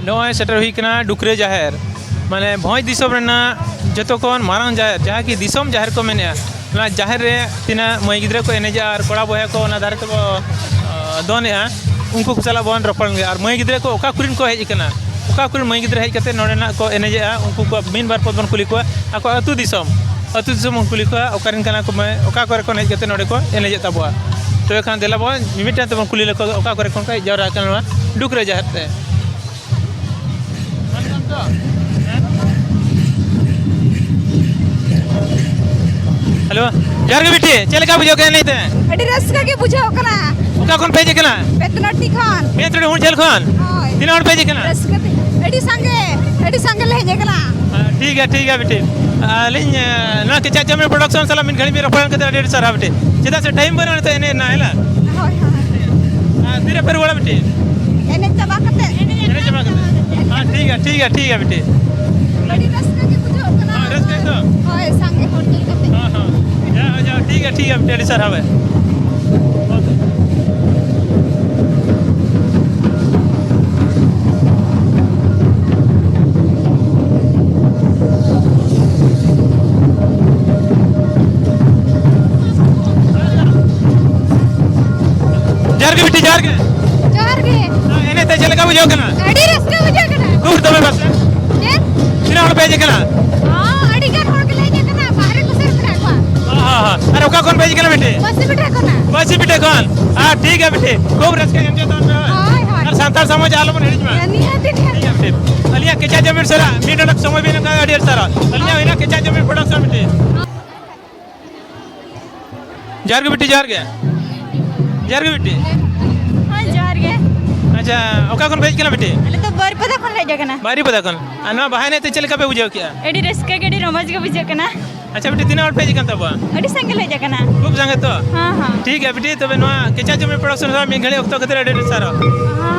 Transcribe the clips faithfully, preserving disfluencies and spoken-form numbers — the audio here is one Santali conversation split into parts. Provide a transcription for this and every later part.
ᱱᱚᱜᱼᱚᱭ ᱥᱮᱴᱮᱨ ᱦᱩᱭ ᱠᱟᱱᱟ ᱰᱩᱠᱨᱟᱹ ᱡᱟᱦᱮᱨ, ᱢᱟᱱᱮ ᱵᱷᱚᱸᱡᱽ ᱫᱤᱥᱚᱢ ᱨᱮᱱᱟᱜ ᱡᱚᱛᱚ ᱠᱷᱚᱱ ᱢᱟᱨᱟᱝ ᱡᱟᱦᱮᱨ, ᱡᱟᱦᱟᱸ ᱠᱤ ᱫᱤᱥᱚᱢ ᱡᱟᱦᱮᱨ ᱠᱚ ᱢᱮᱱᱮᱜᱼᱟ᱾ ᱚᱱᱟ ᱡᱟᱦᱮᱨ ᱨᱮ ᱛᱤᱱᱟᱹᱜ ᱢᱟᱹᱭ ᱜᱤᱫᱽᱨᱟᱹ ᱠᱚ ᱮᱱᱮᱡᱟ ᱟᱨ ᱠᱚᱲᱟ ᱵᱚᱭᱦᱟ ᱠᱚ ᱚᱱᱟ ᱫᱷᱟᱨᱮ ᱛᱮᱠᱚ, ᱟ, ᱫᱚᱱᱮᱜᱼᱟ, ᱩᱱᱠᱩ ᱠᱚ ᱥᱟᱞᱟᱜ ᱵᱚᱱ ᱨᱚᱯᱚᱲ ᱞᱮᱱᱜᱮ᱾ ᱟᱨ ᱢᱟᱹᱭ ᱜᱤᱫᱽᱨᱟᱹ ᱠᱚ ᱚᱠᱟ ᱠᱚᱨᱮᱱ ᱠᱚ ᱦᱮᱡ ᱟᱠᱟᱱᱟ, ᱚᱠᱟ ᱠᱚᱨᱮᱱ ᱢᱟᱹᱭ ᱜᱤᱫᱽᱨᱟᱹ ᱦᱮᱡ ᱠᱟᱛᱮ ᱱᱚᱰᱮᱱᱟᱜ ᱠᱚ ᱮᱱᱮᱡᱮᱜᱼᱟ, ᱩᱱᱠᱩ ᱠᱚᱣᱟᱜ ᱢᱤᱫ ᱵᱟᱨ ᱯᱚᱫ ᱵᱚᱱ ᱠᱩᱞᱤ ᱠᱚᱣᱟ᱾ ᱟᱠᱚ ᱟᱹᱛᱩ ᱫᱤᱥᱚᱢ, ᱟᱹᱛᱩ ᱫᱤᱥᱚᱢ ᱵᱚᱱ ᱠᱩᱞᱤ ᱠᱚᱣᱟ, ᱚᱠᱟ ᱨᱮᱱ ᱠᱟᱱᱟ ᱠᱚ, ᱢᱟᱹᱭ, ᱚᱠᱟ ᱠᱚᱨᱮ ᱠᱷᱚᱱ ᱦᱮᱡ ᱠᱟᱛᱮ ᱱᱚᱰᱮ ᱠᱚ ᱮᱱᱮᱡᱮᱫ ᱛᱟᱵᱚᱣᱟ᱾ ᱛᱚᱵᱮ ᱠᱷᱟᱱ ᱫᱮᱞᱟ ᱵᱚᱱ ᱢᱤᱢᱤᱫᱴᱟᱝ ᱛᱮᱵᱚᱱ ᱠᱩᱞᱤ ᱞᱮᱠᱚ, ᱚᱠᱟ ᱠᱚᱨᱮ ᱠᱷᱚᱱ ᱠᱚ ᱦᱮᱡ ᱡᱟᱣᱨᱟ ᱟᱠᱟᱱᱟ ᱱᱚᱣᱟ ᱰᱩᱠᱨᱟᱹ ᱡᱟᱦᱮᱨ ᱛᱮ? ᱦᱮᱞᱳ, ᱡᱚᱦᱟᱨ ᱜᱮ ᱵᱤᱴᱤ, ᱪᱮᱫ ᱞᱮᱠᱟ ᱵᱩᱡᱷᱟᱹᱣ ᱠᱮᱫᱟ ᱮᱱᱮᱡ ᱛᱮ? ᱟᱹᱰᱤ ᱨᱟᱹᱥᱠᱟᱹ ᱜᱮ ᱵᱩᱡᱷᱟᱹᱣ ᱠᱟᱱᱟ᱾ ᱚᱠᱟ ᱠᱷᱚᱱ ᱯᱮ ᱦᱮᱡ ᱟᱠᱟᱱᱟ? ᱵᱮᱛᱱᱚᱴᱤ ᱠᱷᱚᱱ᱾ ᱵᱮᱛᱱᱚᱴᱤ ᱦᱩᱲ ᱡᱷᱟᱹᱞ ᱠᱷᱚᱱ? ᱦᱳᱭ᱾ ᱛᱤᱱᱟᱹᱜ ᱦᱚᱲ ᱯᱮ ᱦᱮᱡ ᱟᱠᱟᱱᱟ? ᱨᱟᱹᱥᱠᱟᱹ ᱛᱮ, ᱟᱹᱰᱤ ᱥᱟᱸᱜᱮ, ᱟᱹᱰᱤ ᱥᱟᱸᱜᱮ ᱞᱮ ᱦᱮᱡ ᱟᱠᱟᱱᱟ᱾ ᱦᱮᱸ, ᱴᱷᱤᱠ ᱜᱮᱭᱟ, ᱴᱷᱤᱠ ᱜᱮᱭᱟ ᱵᱤᱴᱤ᱾ ᱟᱹᱞᱤᱧ, ᱮ, ᱱᱚᱣᱟ ᱠᱮᱪᱟᱜ ᱪᱟᱣᱢᱤᱱ ᱯᱨᱚᱰᱟᱠᱥᱚᱱ ᱥᱟᱞᱟᱜ ᱢᱤᱫ ᱜᱷᱟᱹᱲᱤᱡ ᱵᱤᱱ ᱨᱚᱯᱚᱲ ᱮᱱ ᱠᱷᱟᱹᱛᱤᱨ ᱟᱹᱰᱤ ᱟᱹᱰᱤ ᱥᱟᱨᱦᱟᱣ ᱵᱤᱴᱤ᱾ ᱪᱮᱫᱟᱜ ᱥᱮ ᱴᱟᱭᱤᱢ ᱵᱟᱹᱱᱩᱜᱼᱟ ᱱᱤᱛᱚᱜ ᱮᱱᱮᱡ ᱨᱮᱱᱟᱜ, ᱦᱮᱸ ᱞᱟ? ᱦᱳᱭ, ᱦᱳᱭ᱾ ᱟᱨ ᱛᱤᱨᱮ ᱯᱮ ᱨᱩᱣᱟᱹᱲᱟ ᱵᱤᱴᱤ? ᱮᱱᱮᱡ ᱪᱟᱵᱟ ᱠᱟᱛᱮ᱾ ᱮᱱᱮᱡ ᱪᱟᱵᱟ ᱠᱟᱛᱮ᱾ ᱦᱮᱸ, ᱴᱷᱤᱠ ᱜᱮᱭᱟ, ᱴᱷᱤᱠ ᱜᱮᱭᱟ, ᱴᱷᱤᱠ ᱜᱮᱭᱟ ᱵᱤᱴᱤ᱾ ᱟᱹᱰᱤ ᱨᱟᱹᱥᱠᱟᱹ ᱜᱮ ᱵᱩᱡᱷᱟᱹᱜ ᱠᱟᱱᱟ᱾ ᱦᱮᱸ, ᱨᱟᱹᱥᱠᱟᱹ ᱜᱮᱛᱚ? ᱦᱳᱭ, ᱥᱟᱸᱜᱮ ᱦᱚᱲ ᱧᱮᱞ ᱠᱟᱛᱮ᱾ ᱦᱮᱸ, ᱦᱮᱸ᱾ ᱡᱟᱭ ᱦᱳᱠ, ᱡᱟᱭ ᱦᱳᱠ, ᱴᱷᱤᱠ ᱜᱮᱭᱟ, ᱴᱷᱤᱠ ᱜᱮᱭᱟ ᱵᱤᱴᱤ, ᱟᱹᱰᱤ ᱥᱟᱨᱦᱟᱣ᱾ ᱡᱚᱦᱟᱨ ᱜᱮ ᱵᱤᱴᱤ, ᱡᱚᱦᱟᱨ ᱜᱮ᱾ ᱡᱚᱦᱟᱨ ᱜᱮ᱾ ᱮᱱᱮᱡ ᱛᱮ ᱪᱮᱫ ᱞᱮᱠᱟ ᱵᱩᱡᱷᱟᱹᱜ ᱠᱟᱱᱟ? ᱟᱹᱰᱤ ᱨᱟᱹᱥᱠᱟᱹ ᱵᱩᱡᱷᱟᱹᱜ ᱠᱟᱱᱟ᱾ ᱠᱷᱩᱵ ᱫᱚᱢᱮ ᱯᱟᱥᱮ᱾ ᱪᱮᱫ? ᱛᱤᱱᱟᱹᱜ ᱦᱚᱲ ᱯᱮ ᱦᱮᱡ ᱟᱠᱟᱱᱟ? ᱦᱚᱸ, ᱟᱹᱰᱤ ᱜᱟᱱ ᱦᱚᱲ ᱜᱮᱞᱮ ᱦᱮᱡ ᱟᱠᱟᱱᱟ, ᱵᱟᱦᱨᱮ ᱠᱚ ᱥᱮᱱ ᱢᱮᱱᱟᱜ ᱠᱚᱣᱟ᱾ ᱦᱚᱸ, ᱦᱚᱸ, ᱦᱚᱸ᱾ ᱟᱨ ᱚᱠᱟ ᱠᱷᱚᱱ ᱯᱮ ᱦᱮᱡ ᱟᱠᱟᱱᱟ ᱵᱤᱴᱤ? ᱯᱟᱹᱥᱤ ᱯᱤᱴᱷᱟᱹ ᱠᱷᱚᱱᱟᱜ᱾ ᱯᱟᱹᱥᱤ ᱯᱤᱴᱷᱟᱹ ᱠᱷᱚᱱ? ᱟᱨ ᱴᱷᱤᱠ ᱜᱮᱭᱟ ᱵᱤᱴᱤ, ᱠᱷᱩᱵ ᱨᱟᱹᱥᱠᱟᱹ enjoy ᱛᱟᱵᱚᱱ ᱯᱮ᱾ ᱦᱳᱭ, ᱦᱳᱭ᱾ ᱟᱨ ᱥᱟᱱᱛᱟᱲ ᱥᱚᱢᱟᱡᱽ ᱟᱞᱚ ᱵᱚᱱ ᱦᱤᱲᱤᱧ ᱢᱟ᱾ ᱱᱤᱦᱟᱹᱛ, ᱱᱤᱦᱟᱹᱛ᱾ ᱴᱷᱤᱠ ᱜᱮᱭᱟ ᱵᱤᱴᱤ᱾ ᱟᱹᱞᱤᱧᱟᱜ ᱠᱮᱪᱟ ᱪᱟᱣᱢᱤᱱ ᱥᱟᱞᱟᱜ ᱢᱤᱫ ᱰᱚᱸᱰᱮᱠ ᱥᱚᱢᱚᱭ ᱵᱤᱱ ᱮᱢ ᱠᱟᱜ, ᱟᱹᱰᱤ ᱟᱹᱰᱤ ᱥᱟᱨᱦᱟᱣ᱾ ᱟᱹᱞᱤᱧᱟᱜ ᱦᱩᱭᱱᱟ ᱠᱮᱪᱟ ᱪᱟᱣᱢᱤᱱ production ᱵᱤᱴᱤ᱾ ᱡᱚᱦᱟᱨ ᱜᱮ ᱵᱤᱴᱤ, ᱡᱚᱦᱟᱨ ᱜᱮ᱾ ᱡᱚᱦᱟᱨ ᱜᱮ ᱵᱤᱴᱤ᱾ ᱦᱳᱭ, ᱡᱚᱦᱟᱨ ᱜᱮ᱾ ᱟᱪᱪᱷᱟ, ᱚᱠᱟ ᱠᱷᱚᱱ ᱯᱮ ᱦᱮᱡ ᱠᱟᱱᱟ ᱵᱤᱴᱤ? ᱟᱞᱮ ᱫᱚ ᱵᱟᱹᱨᱤᱯᱟᱫᱟ ᱠᱷᱚᱱ ᱞᱮ ᱦᱮᱡ ᱟᱠᱟᱱᱟ᱾ ᱵᱟᱹᱨᱤᱯᱟᱫᱟ ᱠᱷᱚᱱ᱾ ᱟᱨ ᱱᱚᱣᱟ ᱵᱟᱦᱟ ᱮᱱᱮᱡ ᱛᱮ ᱪᱮᱫ ᱞᱮᱠᱟ ᱯᱮ ᱵᱩᱡᱷᱟᱹᱣ ᱠᱮᱜᱼᱟ? ᱟᱹᱰᱤ ᱨᱟᱹᱥᱠᱟᱹ ᱜᱮ, ᱟᱹᱰᱤ ᱨᱚᱢᱚᱡᱽ ᱜᱮ ᱵᱩᱡᱷᱟᱹᱜ ᱠᱟᱱᱟ᱾ ᱟᱪᱪᱷᱟ ᱵᱤᱴᱤ, ᱛᱤᱱᱟᱹᱜ ᱦᱚᱲ ᱯᱮ ᱦᱮᱡ ᱟᱠᱟᱱ ᱛᱟᱵᱚᱣᱟ? ᱟᱹᱰᱤ ᱥᱟᱸᱜᱮ ᱞᱮ ᱦᱮᱡ ᱟᱠᱟᱱᱟ᱾ ᱠᱷᱩᱵ ᱥᱟᱸᱜᱮ ᱛᱚ? ᱦᱮᱸ, ᱦᱮᱸ᱾ ᱴᱷᱤᱠ ᱜᱮᱭᱟ ᱵᱤᱴᱤ, ᱛᱚᱵᱮ ᱱᱚᱣᱟ ᱠᱮᱪᱟ ᱪᱟᱣᱢᱤᱱ production ᱨᱮ ᱢᱤᱫ ᱜᱷᱟᱹᱲᱤᱡ ᱚᱠᱛᱚ ᱠᱷᱟᱹᱛᱤᱨ ᱟᱹᱰᱤ ᱟᱹᱰᱤ ᱥᱟᱨᱦᱟᱣ᱾ ᱦᱮᱸ,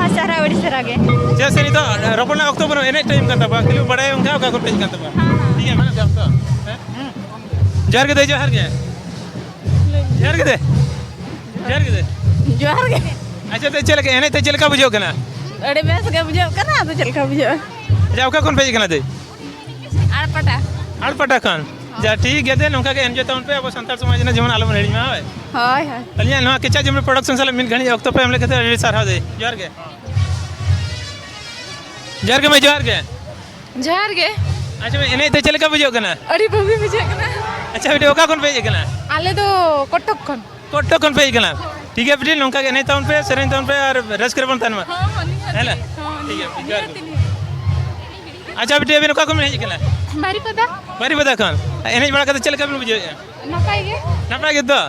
ᱦᱮᱸ, ᱥᱟᱨᱦᱟᱣ, ᱟᱹᱰᱤ ᱥᱟᱨᱦᱟᱣ ᱜᱮ᱾ ᱪᱮᱫᱟᱜ ᱥᱮ ᱱᱤᱛᱚᱜ ᱨᱚᱯᱚᱲ ᱨᱮᱱᱟᱜ ᱚᱠᱛᱚ ᱵᱟᱹᱱᱩᱜᱼᱟ, ᱮᱱᱮᱡ time ᱠᱟᱱ ᱛᱟᱵᱚᱣᱟ, ᱠᱷᱟᱹᱞᱤ ᱵᱟᱲᱟᱭ ᱚᱱᱠᱟ ᱚᱠᱟ ᱠᱷᱚᱱ ᱯᱮ ᱦᱮᱡ ᱟᱠᱟᱱ ᱛᱟᱵᱚᱣᱟ᱾ ᱦᱮᱸ, ᱦᱮᱸ᱾ ᱴᱷᱤᱠ ᱜᱮᱭᱟ, ᱢᱮᱱᱟᱜ ᱜᱮᱭᱟ ᱛᱚ? ᱦᱮᱸ? ᱡᱚᱦᱟᱨ ᱜᱮ ᱫᱟᱹᱭ, ᱡᱚᱦᱟᱨ ᱜᱮ᱾ ᱡᱚᱦᱟᱨ ᱜᱮ ᱫᱟᱹᱭ᱾ ᱡᱚᱦᱟᱨ ᱜᱮ ᱫᱟᱹᱭ᱾ ᱡᱚᱦᱟᱨ ᱜᱮ᱾ ᱟᱪᱪᱷᱟ ᱫᱟᱹᱭ, ᱪᱮᱫ ᱞᱮᱠᱟ ᱮᱱᱮᱡ ᱛᱮ ᱪᱮᱫ ᱞᱮᱠᱟ ᱵᱩᱡᱷᱟᱹᱜ ᱠᱟᱱᱟ? ᱟᱹᱰᱤ ᱵᱮᱥ ᱜᱮ ᱵᱩᱡᱷᱟᱹᱜ ᱠᱟᱱᱟ, ᱟᱫᱚ ᱪᱮᱫ ᱞᱮᱠᱟ ᱵᱩᱡᱷᱟᱹᱜᱼᱟ? ᱟᱪᱪᱷᱟ, ᱚᱠᱟ ᱠᱷᱚᱱ ᱯᱮ ᱦᱮᱡ ᱟᱠᱟᱱᱟ ᱫᱟᱹᱭ? ᱟᱲᱯᱟᱴᱟ᱾ ᱟᱲᱯᱟᱴᱟ ᱠᱷᱚᱱ? ᱡᱟ, ᱴᱷᱤᱠ ᱜᱮᱭᱟ ᱫᱟᱹᱭ, ᱱᱚᱝᱠᱟ ᱜᱮ enjoy ᱛᱟᱵᱚᱱ ᱯᱮ, ᱟᱵᱚ ᱥᱟᱱᱛᱟᱲ ᱥᱚᱢᱟᱡᱽ ᱨᱮᱱᱟᱜ ᱡᱮᱢᱚᱱ ᱟᱞᱚᱵᱚᱱ ᱦᱤᱲᱤᱧ ᱢᱟ, ᱦᱳᱭ? ᱦᱳᱭ, ᱦᱳᱭ᱾ ᱟᱹᱞᱤᱧᱟᱜ ᱱᱚᱣᱟ ᱠᱮᱪᱟ ᱡᱩᱢᱤ production ᱥᱟᱞᱟᱜ ᱢᱤᱫ ᱜᱷᱟᱹᱲᱤᱡ ᱚᱠᱛᱚ ᱯᱮ ᱮᱢ ᱞᱮᱫ ᱠᱷᱟᱹᱛᱤᱨ ᱟᱹᱰᱤ ᱥᱟᱨᱦᱟᱣ ᱫᱟᱹᱭ᱾ ᱡᱚᱦᱟᱨ ᱜᱮ᱾ ᱡᱚᱦᱟᱨ ᱜᱮ ᱢᱟᱹᱭ, ᱡᱚᱦᱟᱨ ᱜᱮ᱾ ᱡᱚᱦᱟᱨ ᱜᱮ᱾ ᱟᱪᱪᱷᱟ ᱢᱟᱹᱭ, ᱮᱱᱮᱡ ᱫᱚ ᱪᱮᱫ ᱞᱮᱠᱟ ᱵᱩᱡᱷᱟᱹᱜ ᱠᱟᱱᱟ? ᱟᱹᱰᱤ ᱵᱷᱟᱹᱜᱤ ᱵᱩᱡᱷᱟᱹᱜ ᱠᱟᱱᱟ᱾ ᱟᱪᱪᱷᱟ ᱵᱤᱴᱤ, ᱚᱠᱟ ᱠᱷᱚᱱ ᱯᱮ ᱦᱮᱡ ᱟᱠᱟᱱᱟ? ᱟᱞᱮ ᱫᱚ ᱠᱚᱴᱚᱠ ᱠᱷᱚᱱ᱾ ᱠᱚᱴᱚᱠ ᱠᱷᱚᱱ ᱯᱮ ᱦᱮᱡ ᱟᱠᱟᱱᱟ? ᱴᱷᱤᱠ ᱜᱮᱭᱟ ᱵᱤᱴᱤ, ᱱᱚᱝᱠᱟ ᱜᱮ ᱮᱱᱮᱡ ᱛᱟᱵᱚᱱ ᱯᱮ, ᱥᱮᱨᱮᱧ ᱛᱟᱵᱚᱱ ᱯᱮ ᱟᱨ ᱨᱟᱹᱥᱠᱟᱹ ᱨᱮᱵᱚᱱ ᱛᱟᱦᱮᱱ ᱢᱟ᱾ ᱦᱚᱸ, ᱦᱚᱸ, ᱱᱤᱦᱟᱹᱛ᱾ ᱦᱮᱸ ᱞᱮ? ᱦᱚᱸ, ᱴᱷᱤᱠ ᱜᱮᱭᱟ, ᱱᱤᱦᱟᱹᱛ, ᱡᱚᱦᱟᱨ ᱜᱮ᱾ ᱱᱤᱦᱟᱹᱛ, ᱱᱤᱦᱟᱹᱛ᱾ ᱟᱪᱪᱷᱟ ᱵᱤᱴᱤ, ᱟᱹᱵᱤᱱ ᱚᱠᱟ ᱠᱷᱚᱱ ᱵᱤᱱ ᱦᱮᱡ ᱟᱠᱟᱱᱟ? ᱵᱟᱨᱤᱯᱟᱫᱟ᱾ ᱵᱟᱨᱤᱯᱟᱫᱟ ᱠᱷᱚᱱ? ᱮᱱᱮᱡ ᱵᱟᱲᱟ ᱠᱟᱛᱮ ᱪᱮᱫ ᱞᱮᱠᱟ ᱵᱤᱱ ᱵᱩᱡᱷᱟᱹᱣᱮᱫᱼᱟ? ᱱᱟᱯᱟᱭ ᱜᱮ᱾ ᱱᱟᱯᱟᱭ ᱜᱮ ᱛᱚ?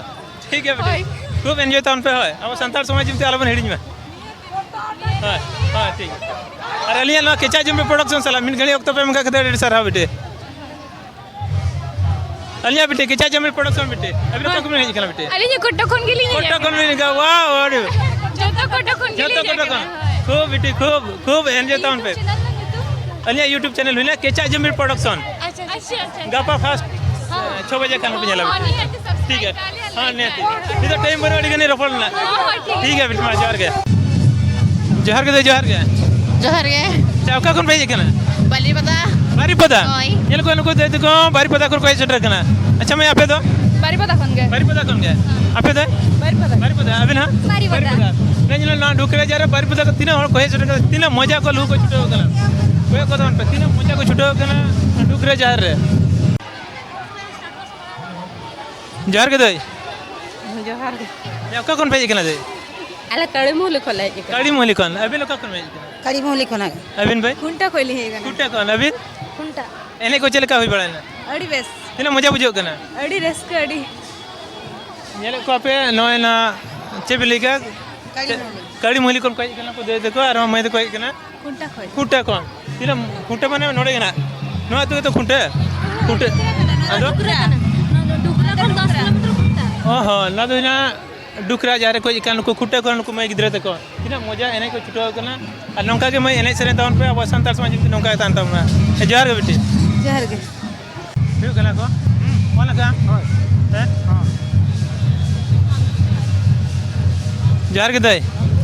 ᱴᱷᱤᱠ ᱜᱮᱭᱟ ᱵᱤᱴᱤ᱾ ᱦᱳᱭ᱾ ᱠᱷᱩᱵ enjoy ᱛᱟᱵᱚᱱ ᱯᱮ, ᱦᱳᱭ᱾ ᱟᱵᱚ ᱥᱟᱱᱛᱟᱲ ᱥᱚᱢᱟᱡᱽ ᱡᱩᱫᱤ ᱟᱞᱚᱵᱚᱱ ᱦᱤᱲᱤᱧ ᱢᱟ᱾ ᱦᱳᱭ, ᱦᱳᱭ, ᱴᱷᱤᱠ᱾ ᱟᱨ ᱟᱹᱞᱤᱧᱟᱜ ᱱᱚᱣᱟ ᱠᱮᱪᱟ ᱡᱩᱢᱤ production ᱥᱟᱞᱟᱜ ᱢᱤᱫ ᱜᱷᱟᱹᱲᱤᱡ ᱚᱠᱛᱚ ᱯᱮ ᱮᱢ ᱠᱟᱜ ᱠᱷᱟᱹᱛᱤᱨ ᱟᱹᱰᱤ ᱥᱟᱨᱦᱟᱣ ᱵᱤᱴᱤ᱾ ᱟᱹᱞᱤᱧᱟᱜ ᱵᱤᱴᱤ, ᱠᱮᱪᱟ ᱡᱩᱢᱤ production ᱵᱤᱴᱤ᱾ ᱟᱹᱵᱤᱱ ᱚᱠᱟ ᱠᱷᱚᱱ ᱵᱤᱱ ᱦᱮᱡ ᱟᱠᱟᱱᱟ ᱵᱤᱴᱤ? ᱟᱹᱞᱤᱧ ᱦᱚᱸ ᱠᱚᱴᱚᱠ ᱠᱷᱚᱱ ᱜᱮᱞᱤᱧ ᱦᱮᱡ ᱠᱚᱴᱚᱠ ᱠᱷᱚᱱ ᱟᱠᱟᱱᱟ᱾ ᱵᱤᱱ ᱦᱮᱡ ᱟᱠᱟᱱᱟ? Wow, ᱟᱹᱰᱤ ᱡᱚᱛᱚ ᱠᱚᱴᱚᱠ ᱠᱷᱚᱱ ᱡᱚᱛᱚ ᱜᱮᱞᱤᱧ ᱦᱮᱡ ᱠᱚᱴᱚᱠ ᱠᱷᱚᱱ᱾ ᱟᱠᱟᱱᱟ᱾ ᱦᱳᱭ᱾ ᱠᱷᱩᱵ ᱵᱤᱴᱤ, ᱠᱷᱩᱵ, ᱠᱷᱩᱵ enjoy ᱛᱟᱵᱚᱱ ᱯᱮ᱾ YouTube channel ᱨᱮᱱᱟᱜ ᱧᱩᱛᱩᱢ? ᱟᱹᱞᱤᱧᱟᱜ YouTube channel ᱦᱩᱭᱱᱟ ᱠᱮᱪᱟ ᱡᱩᱢᱤ production᱾ ᱟᱪᱪᱷᱟ, ᱟᱪᱪᱷᱟ, ᱟᱪᱪᱷᱟ᱾ ᱜᱟᱯᱟ first, ᱦᱚᱸ᱾ ᱪᱷᱚ ᱵᱟᱡᱮ ᱠᱷᱟᱱ ᱯᱮ ᱧᱮᱞᱟ᱾ ᱦᱚᱸ, ᱱᱤᱦᱟᱹᱛ subscribe ᱴᱷᱤᱠ ᱜᱮᱭᱟ᱾ ᱠᱟᱜᱼᱟ ᱞᱮ ᱟᱞᱮ᱾ ᱦᱚᱸ, ᱱᱤᱦᱟᱹᱛ᱾ ᱱᱤᱛᱚᱜ time ᱵᱟᱹᱱᱩᱜᱼᱟ, ᱟᱹᱰᱤ ᱜᱟᱱ ᱨᱚᱯᱚᱲ ᱞᱮᱱᱟ᱾ ᱦᱚᱸ, ᱦᱚᱸ, ᱴᱷᱤᱠ᱾ ᱴᱷᱤᱠ ᱜᱮᱭᱟ ᱵᱤᱴᱤ ᱢᱟ, ᱡᱚᱦᱟᱨ ᱜᱮ᱾ ᱡᱚᱦᱟᱨ ᱜᱮ ᱫᱟᱹᱭ, ᱡᱚᱦᱟᱨ ᱜᱮ᱾ ᱡᱚᱦᱟᱨ ᱜᱮ᱾ ᱟᱪᱪᱷᱟ, ᱚᱠᱟ ᱠᱷᱚᱱ ᱯᱮ ᱦᱮᱡ ᱟᱠᱟᱱᱟ? ᱵᱟᱞᱤᱯᱟᱫᱟ᱾ ᱵᱟᱨᱤᱯᱟᱫᱟ? ᱦᱳᱭ᱾ ᱧᱮᱞ ᱠᱚᱣᱟ ᱱᱩᱠᱩ ᱫᱟᱹᱭ ᱛᱟᱠᱚ ᱦᱚᱸ ᱵᱟᱨᱤᱯᱟᱫᱟ ᱠᱷᱚᱱ ᱠᱚ ᱦᱮᱡ ᱥᱮᱴᱮᱨ ᱟᱠᱟᱱᱟ᱾ ᱟᱪᱪᱷᱟ ᱢᱟᱹᱭ, ᱟᱯᱮ ᱫᱚ? ᱵᱟᱨᱤᱯᱟᱫᱟ ᱠᱷᱚᱱ ᱜᱮ᱾ ᱵᱟᱨᱤᱯᱟᱫᱟ ᱠᱷᱚᱱ ᱜᱮ? ᱦᱮᱸ᱾ ᱟᱯᱮ ᱫᱚ? ᱵᱟᱨᱤᱯᱟᱫᱟ᱾ ᱵᱟᱨᱤᱯᱟᱫᱟ᱾ ᱟᱹᱵᱤᱱ ᱦᱚᱸ? ᱵᱟᱨᱤᱯᱟᱫᱟ᱾ ᱵᱟᱨᱤᱯᱟᱫᱟ᱾ ᱱᱚᱜᱼᱚᱭ ᱧᱮᱞ ᱱᱚᱣᱟ ᱰᱩᱠᱨᱮ ᱡᱟᱦᱟᱸ ᱨᱮ ᱵᱟᱨᱤᱯᱟᱫᱟ ᱠᱚ ᱛᱤᱱᱟᱹᱜ ᱦᱚᱲ ᱠᱚ ᱦᱮᱡ ᱥᱮᱴᱮᱨ ᱟᱠᱟᱱᱟ, ᱛᱤᱱᱟᱹᱜ ᱢᱚᱡᱟ ᱠᱚ ᱞᱩ ᱠᱚ ᱪᱷᱩᱴᱟᱹᱣ ᱟᱠᱟᱱᱟ᱾ ᱠᱚᱭᱚᱜ ᱠᱚ ᱛᱟᱵᱚᱱ ᱯᱮ, ᱛᱤᱱᱟᱹᱜ ᱢᱚᱡᱟ ᱠᱚ ᱪᱷᱩᱴᱟᱹᱣ ᱟᱠᱟᱱᱟ ᱰᱩᱠᱨᱮ ᱡᱟᱦᱮᱨ ᱨᱮ᱾ ᱡᱚᱦᱟᱨ ᱜᱮ ᱫᱟᱹᱭ᱾ ᱡᱚᱦᱟᱨ ᱜᱮ᱾ ᱚᱠᱟ ᱠᱷᱚᱱ ᱯᱮ ᱦᱮᱡ ᱟᱠᱟᱱᱟ ᱫᱟᱹᱭ? ᱟᱞᱮ ᱠᱟᱲᱤᱢᱩᱦᱞᱤ ᱠᱷᱚᱱ ᱞᱮ ᱦᱮᱡ ᱟᱠᱟᱱᱟ᱾ ᱠᱟᱲᱤᱢᱩᱦᱞᱤ ᱠᱷᱚᱱ᱾ ᱟᱹᱵᱤᱱ ᱚᱠᱟ ᱠᱷᱚᱱ ᱯᱮ ᱦᱮᱡ ᱟᱠᱟᱱᱟ? ᱠᱟᱲᱤᱢᱩᱦᱞᱤ ᱠᱷᱚᱱᱟᱜ᱾ ᱟᱹᱵᱤᱱ ᱵᱷᱟᱹᱭ? ᱠᱷᱩᱱᱴᱟ ᱠᱷᱚᱱ ᱞᱤᱧ ᱦᱮᱡ ᱟᱠᱟᱱᱟ᱾ ᱠᱷᱩᱱᱴᱟ ᱠᱷᱚᱱ᱾ ᱟᱹᱵᱤᱱ? ᱠᱷᱩᱱᱴᱟ᱾ ᱮᱱᱮᱡ ᱠᱚ ᱪᱮᱫ ᱞᱮᱠᱟ ᱦᱩᱭ ᱵᱟᱲᱟᱭᱮᱱᱟ? ᱟᱹᱰᱤ ᱵᱮᱥ᱾ ᱛᱤᱱᱟᱹᱜ ᱢᱚᱡᱟ ᱵᱩᱡᱷᱟᱹᱜ ᱠᱟᱱᱟ? ᱟᱹᱰᱤ ᱨᱟᱹᱥᱠᱟᱹ, ᱟᱹᱰᱤ᱾ ᱧᱮᱞᱮᱫ ᱠᱚᱣᱟ ᱯᱮ ᱱᱚᱜᱼᱚᱭ ᱱᱟ, ᱪᱮᱫ ᱯᱮ ᱞᱟᱹᱭ ᱠᱮᱫᱟ? ᱠᱟᱲᱤᱢᱩᱦᱞᱤ᱾ ᱠᱟᱲᱤᱢᱩᱦᱞᱤ ᱠᱷᱚᱱ ᱠᱚ ᱦᱮᱡ ᱟᱠᱟᱱᱟ ᱠᱚ ᱫᱟᱹᱭ ᱛᱟᱠᱚ ᱟᱨ ᱢᱟᱹᱭ ᱛᱟᱠᱚ ᱦᱮᱡ ᱟᱠᱟᱱᱟ᱾ ᱠᱷᱩᱱᱴᱟ ᱠᱷᱚᱱ᱾ ᱠᱷᱩᱱᱴᱟ ᱠᱷᱚᱱ᱾ ᱛᱤᱱᱟᱹᱜ ᱠᱷᱩᱱᱴᱟ ᱢᱟᱱᱮ ᱱᱚᱰᱮ ᱜᱮ ᱱᱟᱜ? ᱱᱚᱣᱟ ᱟᱹᱛᱩ ᱜᱮᱛᱚ ᱠᱷᱩᱱᱴᱟ? ᱠᱷᱩᱱᱴᱟ᱾ ᱟᱫᱚ? ᱰᱩᱠᱨᱟ ᱠᱟᱱᱟ᱾ ᱱᱚᱣᱟ ᱫᱚ ᱰᱩᱠᱨᱟ ᱠᱷᱚᱱ ᱫᱚᱥ ᱠᱤᱞᱳᱢᱤᱴᱟᱨ ᱠᱷᱩᱱᱴᱟ᱾ ᱚ ᱦᱚᱸ, ᱱᱚᱣᱟ ᱫᱚ ᱦᱩᱭᱱᱟ ᱰᱩᱠᱨᱟ ᱡᱟᱦᱟᱸ ᱨᱮᱠᱚ ᱦᱮᱡ ᱟᱠᱟᱱ ᱱᱩᱠᱩ ᱠᱷᱩᱱᱴᱟᱹ ᱠᱚ, ᱱᱩᱠᱩ ᱢᱟᱹᱭ ᱜᱤᱫᱽᱨᱟᱹ ᱛᱟᱠᱚ᱾ ᱛᱤᱱᱟᱹᱜ ᱢᱚᱡᱟ ᱮᱱᱮᱡ ᱠᱚ ᱪᱷᱩᱴᱟᱹᱣ ᱟᱠᱟᱱᱟ᱾ ᱟᱨ ᱱᱚᱝᱠᱟ ᱜᱮ ᱢᱟᱹᱭ ᱮᱱᱮᱡ ᱥᱮᱨᱮᱧ ᱛᱟᱵᱚᱱ ᱯᱮ, ᱟᱵᱚ ᱥᱟᱱᱛᱟᱲ ᱥᱚᱢᱟᱡᱽ ᱡᱩᱫᱤ ᱱᱚᱝᱠᱟ ᱜᱮ ᱛᱟᱦᱮᱱ ᱛᱟᱵᱚᱱᱟ᱾ ᱦᱮᱸ, ᱡᱚᱦᱟᱨ ᱜᱮ ᱵᱤᱴᱤ᱾ ᱡᱚᱦᱟᱨ ᱜᱮ᱾ ᱦᱩᱭᱩᱜ ᱠᱟᱱᱟ ᱠᱚ? ᱦᱩᱸ᱾ ᱚᱱᱟ ᱠᱟ? ᱦᱳᱭ᱾ ᱦᱮᱸ? ᱦᱚᱸ᱾ ᱡᱚᱦᱟᱨ ᱜᱮ ᱫᱟᱹᱭ᱾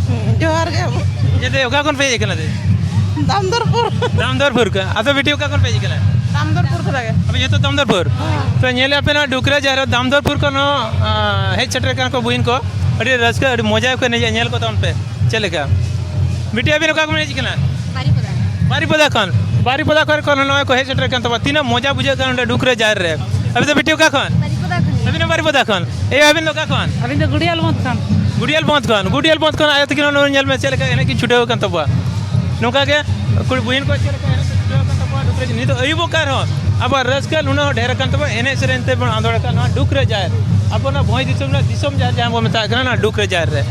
ᱦᱩᱸ, ᱡᱚᱦᱟᱨ ᱜᱮ ᱵᱟᱹᱵᱩ᱾ ᱡᱮ ᱫᱟᱹᱭ, ᱚᱠᱟ ᱠᱷᱚᱱ ᱯᱮ ᱦᱮᱡ ᱟᱠᱟᱱᱟ ᱫᱟᱹᱭ? ᱫᱟᱢᱫᱚᱨᱯᱩᱨ᱾ ᱫᱟᱢᱫᱚᱨᱯᱩᱨ ᱠᱷᱚᱱ᱾ ᱟᱫᱚ ᱵᱤᱴᱤ, ᱚᱠᱟ ᱠᱷᱚᱱ ᱯᱮ ᱦᱮᱡ ᱟᱠᱟᱱᱟ? ᱫᱟᱢᱫᱚᱨᱯᱩᱨ ᱠᱷᱚᱱᱟᱜ ᱜᱮ᱾ ᱟᱯᱮ ᱡᱚᱛᱚ ᱫᱟᱢᱫᱚᱨᱯᱩᱨ? ᱦᱮᱸ᱾ ᱛᱚ, ᱧᱮᱞᱮᱫᱼᱟ ᱯᱮ ᱱᱚᱣᱟ ᱰᱩᱠᱨᱟ ᱡᱟᱦᱮᱨ ᱫᱟᱢᱫᱚᱨᱯᱩᱨ ᱠᱷᱚᱱ ᱦᱚᱸ, ᱟᱸ, ᱦᱮᱡ ᱥᱮᱴᱮᱨ ᱟᱠᱟᱱᱟ ᱠᱚ ᱵᱩᱦᱤᱱ ᱠᱚ᱾ ᱟᱹᱰᱤ ᱨᱟᱹᱥᱠᱟᱹ, ᱟᱹᱰᱤ ᱢᱚᱡᱟ ᱠᱚ ᱮᱱᱮᱡᱼᱟ᱾ ᱧᱮᱞ ᱠᱚ ᱛᱟᱵᱚᱱ ᱯᱮ ᱪᱮᱫ ᱞᱮᱠᱟ᱾ ᱵᱤᱴᱤ, ᱟᱹᱵᱤᱱ ᱚᱠᱟ ᱠᱷᱚᱱ ᱵᱤᱱ ᱦᱮᱡ ᱟᱠᱟᱱᱟ? ᱵᱟᱨᱤᱯᱟᱫᱟ᱾ ᱵᱟᱨᱤᱯᱟᱫᱟ ᱠᱷᱚᱱ? ᱵᱟᱨᱤᱯᱟᱫᱟ ᱠᱷᱚᱱ ᱠᱷᱚᱱ ᱱᱚᱜᱼᱚᱭ ᱠᱚ ᱦᱮᱡ ᱥᱮᱴᱮᱨ ᱟᱠᱟᱱ ᱛᱟᱵᱚᱱᱟ᱾ ᱛᱤᱱᱟᱹᱜ ᱢᱚᱡᱟ ᱵᱩᱡᱷᱟᱹᱜ ᱠᱟᱱᱟ ᱱᱚᱰᱮ ᱰᱩᱠᱨᱟ ᱡᱟᱦᱮᱨ ᱨᱮ᱾ ᱟᱹᱵᱤᱱ ᱫᱚ ᱵᱤᱴᱤ, ᱚᱠᱟ ᱠᱷᱚᱱ? ᱵᱟᱨᱤᱯᱟᱫᱟ ᱠᱷᱚᱱ᱾ ᱟᱹᱵᱤᱱ ᱦᱚᱸ ᱵᱟᱨᱤᱯᱟᱫᱟ ᱠᱷᱚᱱ? ᱮᱭ, ᱟᱹᱵᱤᱱ ᱫᱚ ᱚᱠᱟ ᱠᱷᱚᱱ? ᱟᱹᱞᱤᱧ ᱫᱚ ᱜᱩᱰᱤᱭᱟᱞ ᱵᱚᱸᱫᱷ ᱠᱷᱚᱱ᱾ ᱜᱩᱰᱤᱭᱟᱞ ᱵᱚᱸᱫᱷ ᱠᱷᱚᱱ᱾ ᱟᱭᱳ ᱛᱟᱹᱠᱤᱱ ᱦᱚᱸ ᱱᱚᱰᱮ ᱧᱮᱞ ᱢᱮ ᱪᱮᱫ ᱞᱮᱠᱟ ᱮᱱᱮᱡ ᱠᱤᱱ ᱪᱷᱩᱴᱟᱹᱣ ᱟᱠᱟᱱ ᱛᱟᱵᱚᱣᱟ᱾ ᱱᱚᱝᱠᱟ ᱜᱮ ᱠᱩᱲᱤ ᱵᱩᱦᱤᱱ ᱠᱚ ᱪᱮᱫ ᱞᱮᱠᱟ ᱮᱱᱮᱡ ᱠᱚ ᱪᱷᱩᱴᱟᱹᱣ ᱟᱠᱟᱱ ᱛᱟᱵᱚᱣᱟ ᱰᱩᱠᱨᱟ ᱡᱟᱦᱮᱨ᱾ ᱱᱤᱛᱚᱜ ᱟᱹᱭᱩᱵᱚᱜ ᱠᱟᱱ ᱨᱮᱦᱚᱸ ᱟᱵᱚᱣᱟᱜ ᱨᱟᱹᱥᱠᱟᱹ ᱱᱩᱱᱟᱹᱜ ᱦᱚᱸ ᱰᱷᱮᱨ ᱟᱠᱟᱱ ᱛᱟᱵᱚᱣᱟ, ᱮᱱᱮᱡ ᱥᱮᱨᱮᱧ ᱛᱮᱵᱚᱱ ᱟᱸᱫᱳᱲ ᱟᱠᱟᱱ ᱱᱚᱣᱟ ᱰᱩᱠᱨᱟ ᱡᱟᱦᱮᱨ᱾ ᱟᱵᱚ ᱱᱚᱣᱟ ᱵᱷᱚᱸᱡᱽ ᱫᱤᱥᱚᱢ ᱨᱮᱱᱟᱜ ᱫᱤᱥᱚᱢ ᱡᱟᱦᱮᱨ ᱡᱟᱦᱟᱸ ᱵᱚᱱ ᱢᱮᱛᱟᱜ ᱠᱟᱱᱟ, ᱱᱚᱣᱟ ᱰᱩᱠᱨᱟ ᱡᱟᱦᱮᱨ ᱨᱮ᱾